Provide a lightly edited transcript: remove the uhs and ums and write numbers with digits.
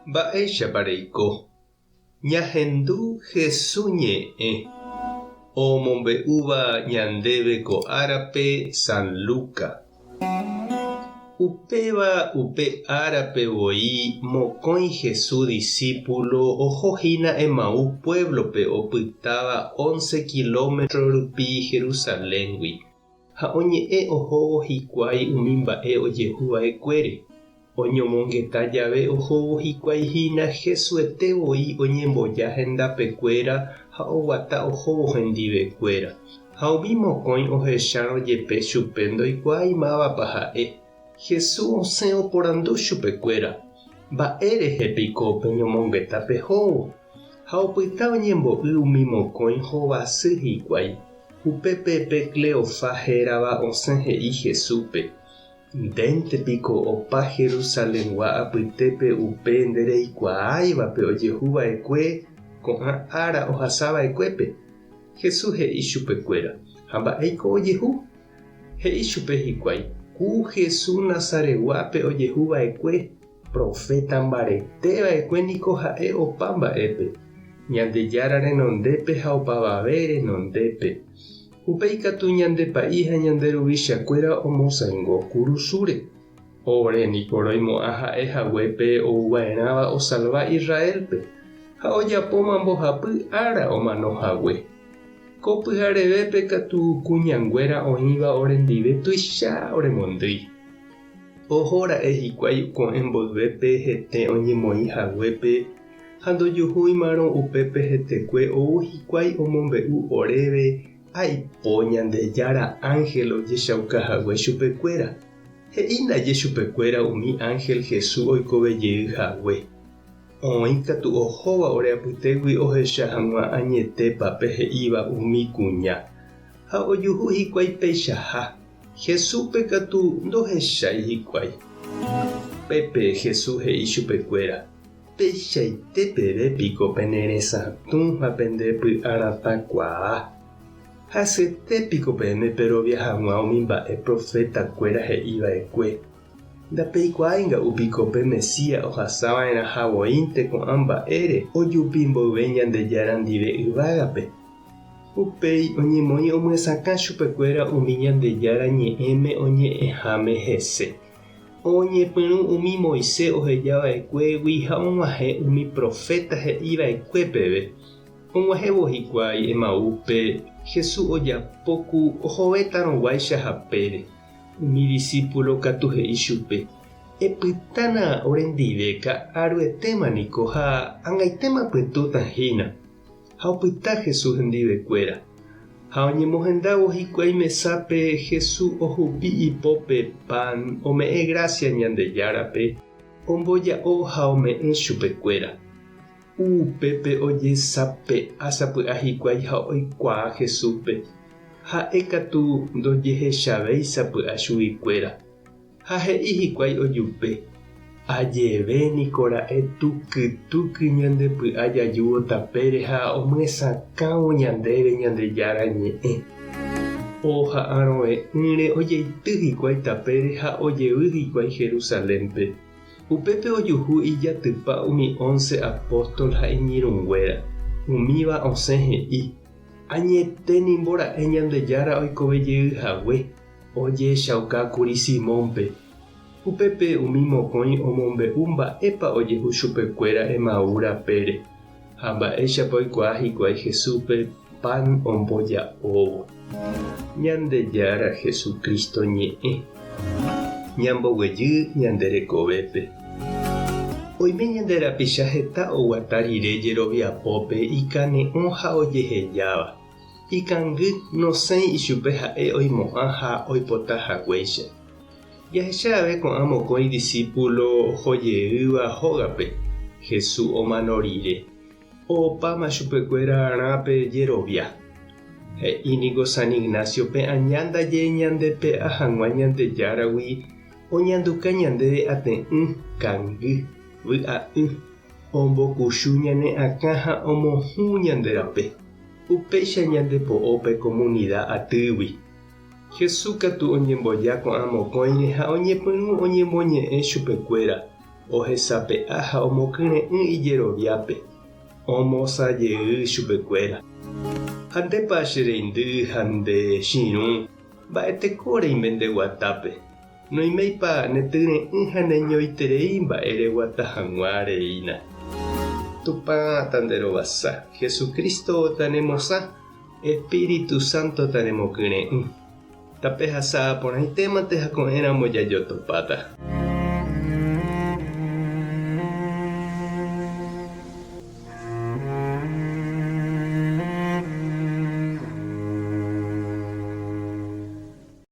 Mba'éichapa reiko? Ñahendu Hesu ñe'ẽ omombe'úva ñandéve ko árape San Luca. Upéva upe árape voi mokõi Hesu disípulo oho hína Emaús puévlope opytáva once kilómetro rupi Jerusaléngui. Ha oñe'ẽ ohóvo hikuái umi mba'e ojehu va'ekuére. Oñomongeta jave ohóvo hikuái hína Jesuete voi oñemboja hendapekuéra ha oguata ohóvo hendivekuéra. Ha umi mokõi ohechárõ jepe chupe ndoikuaái mávapa ha'e. Jesús osẽ oporandu chupekuéra, Mba'e rehe piko peñomongeta pehóvo? Ha opyta oñembo'y umi mokõi hovasy hikuái. Upépe pe Cleofá hérava osẽ he'i Jesúspe, Ndénte piko opa Jerusalengua apytépe upe ndereikuaáivape ojehu va'ekue ko'ã ára ohasa va'ekuépe? Jesús he'i chupekuéra, Ha mba'éiko ojehu? He'i chupe hikuái, Ku Jesús Nazaretguápe ojehu va'ekue. Proféta mbarete va'ekue niko ha'e opa mba'épe, Ñandejára renondépe ha opavave renondépe. Upéi katu ñande pa'i ha ñande ruvichakuéra omosãingo kurusúre. Ore niko roimo'ã ha'e hague pe ouva'erãva osalva Israélpe, ha ojapóma mbohapy ára omano hague. Ko pyharevépe katu kuñanguéra oĩva orendive tuicha oremondýi. Oho ra'e hikuái ko'ẽ mboyvépe hete oñemoĩ haguépe ha ndojuhúimarõ upépe hetekue ou hikuái omombe'u oréve aipo Ñandejára ánhel ojechauka hague chupekuéra. He'i ndaje chupekuéra umi ánhel Jesús oikove jey hague. Oĩ katu ohóva ore apytégui ohecha hag̃ua añetépa pe he'íva umi kuña. Ha ojuhu hikuái peichaha. Jesúspe katu ndohechái hikuái. Upépe Jesús he'i chupekuéra, Peichaite peve piko pene resatũ ha pende py'aratãkuaa? Hasyete piko peẽme perovia hag̃ua umi mba'e profetakuéra he'i va'ekue? Ndapeikuaái nga'u piko pe Mesías ohasa va'erãha voínte ko'ã mba'ére ojupi mboyve Ñandejára ndive yvágape? Upéi oñemoĩ omyesakã chupekuéra umi Ñandejára Ñe'ẽme oñe'ẽháme hese. Oñepyrũ umi Moisés oheja va'ekuégui ha og̃uahẽ umi proféta he'i va'ekue peve. Og̃uahẽvo hikuái Emaúspe, Jesús ojapo ku ohovétarõguáicha hapére. Umi disípulo katu he'i chupe, Epytána orendive ka'aruetéma niko ha ag̃aitéma pytũta hína. Ha opyta Jesús hendivekuéra. Ha oñemohendávo hikuái mesápe, Jesús ohupi ipópe pan, ome'ẽ grásia Ñandejárape, omboja'o ha ome'ẽ chupekuéra. Upépe ojesape'a sapy'a hikuái ha oikuaa Jesúspe. Ha'e katu ndojehechavéi sapy'a chuguikuéra. Ha he'i hikuái ojupe, Ajeve niko ra'e tuky tuky ñande py'a jajúvo tapére ha omyesakãvo ñandéve Ñandejára Ñe'ẽ. Oha'arõve'ỹre ojeity hikuái tapére ha ojevy hikuái Jerusalénpe. Upépe ojuhu ijatypa umi once apóstol ha iñirũnguéra. Umíva osẽ he'i, Añete nimbo ra'e Ñandejára oikove jey hague. Ojehechauka kuri Simónpe. Upépe umi mokõi omombe'u mba'épa ojehu chupekuéra Emaú rapére, ha mba'éichapa oikuaa hikuái Jesúspe pan omboja'óvo. Ñandejára Jesucristo ñe'ẽ. Ñamboguejy ñande rekovépe. Oime ñande rapicha heta oguata rire jeroviapópe ikane'õ ha ojehejáva. Ikangy nosẽi ichupe ha'e oimo'ã ha oipota haguéicha. Jahecha ave ko'ã mokõi disípulo oho jeýva hógape Jesús omano rire. Opáma chupekuéra arã pe jerovia. He'i niko San Ignacio-pe aña ndaje ñandepe'a hag̃ua Ñandejáragui oñanduka ñandéve ate'ỹ, kangy, vy'a'ỹ, ombokuchu ñane akã ha omohũ ñande rape. Upéicha ñande po'o pe komunida atýgui. Jesús katu oñemboja ko'ã mokõire ha oñepyrũ oñemoñe'ẽ chupekuéra. Ohesape'a ha omokyre'ỹ ijeroviápe, omosã jey chupekuéra. Ha ndépa che reindy ha nde chirũ, mba'eteko reime nde guatápe? Noiméipa ne tyre'ỹ ha neñoiterei mba'e reguata hag̃ua reína? Tupã tanderovasa, Jesucristo tanemosã, Espíritu Santo tanemokyre'ỹ. Tapehasa porãitémante ha ko'ẽramo jajotopáta.